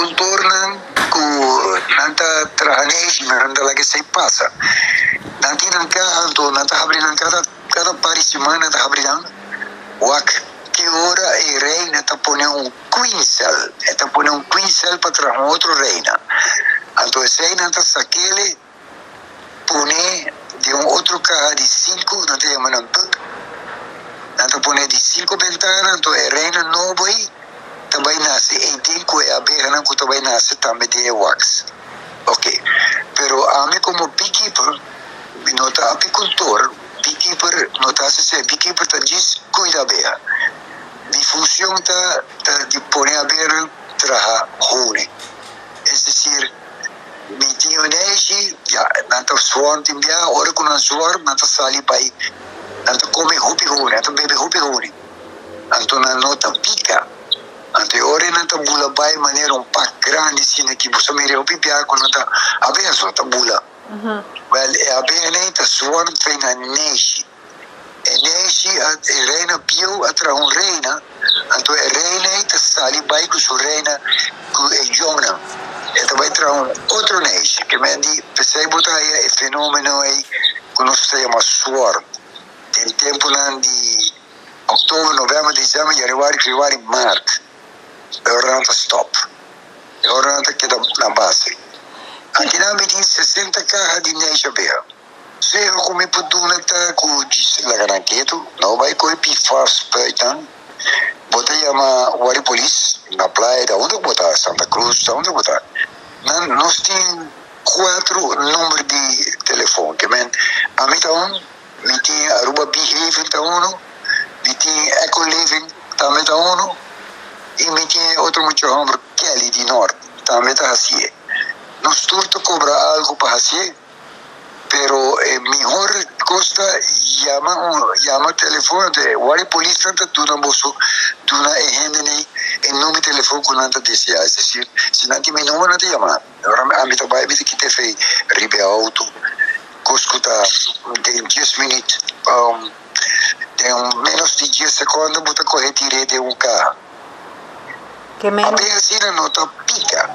Apicultornan cu nan ta traha neshi, nan ta laga esey pasa. Nan tin nan caha, anto nan ta habri nan cada cada par di siman nan ta habri nan wak ki ora e reina ta pone un queen cell, e ta pone un queen cell pa traha un otro reina. Anto esey nan ta sakele pone den un otro caha di cinco, nan ta yama nan bug, nan ta pone di cinco bentana, anto e reina nobo ey ta bay nace eyden cu e abehanan cu ta bay nace tambe den e wax. Ok, pero ami como beekeeper, mi no ta apicultor, beekeeper no ta haci esey, beekeeper ta djis cuida abeha. Mi funcion ta ta di pone abehanan traha honing, es decir, Mi tin un neishi, ya, nan ta sworn tin bia, ora ku nan sworn nan ta sali bai, nan ta kome hopi honi, nan ta bebe hopi honi, anto nan no ta pika. Anto e ora nan ta bula bai manera un pak grandi asina ki bo sa mira hopi bia ku nan ta abeha so ta bula. Wèl, e abeha ei ta sworn fe nan neishi. E neishi a, e reina bieu a traha un reina, anto e reina ei ta sali bai ku su reina ku e yòngnan. E ta bai traha un otro neishi. Ke men di, p'esei bo ta haya e fenomeno ei ku nos ta yama swarm. Den tempunan di òktober, novèmber, desèmber, yanüari, febrüari, mart, e ora nan ta stòp. E ora nan ta keda na base. Akinan mi tin 60 kaha di neishi abeha. Seho ku mi por duna ta ku djis laga nan ketu, no bai koe pifar spuitnan. Bo ta yama wari polis na playa ta unda ku bo ta, Santa Cruz ta unda ku bo ta. Nan nos tin kuatro number di telefon ke men ami ta un, mi tin Aruba Bee Haven ta uno, mi tin Eco Living tambe ta uno i mi tin e otro mucha homber Kelly di Nort tambe ta hasié. Nos tur ta kobra algu pa hasié. Pero e mihor cos ta yama un yama telefoon anto e wari polisnan ta duna boso duna e hendenan e number telefon cu nan ta desea es decir si nan tin mi number nan ta yama mi ora ami ta bay mi ta kita efe riba e auto cos cu ta den dies minuut den menos di dies secondo bo ta coge tire den un caha. Ke men. Abe asina no ta pica.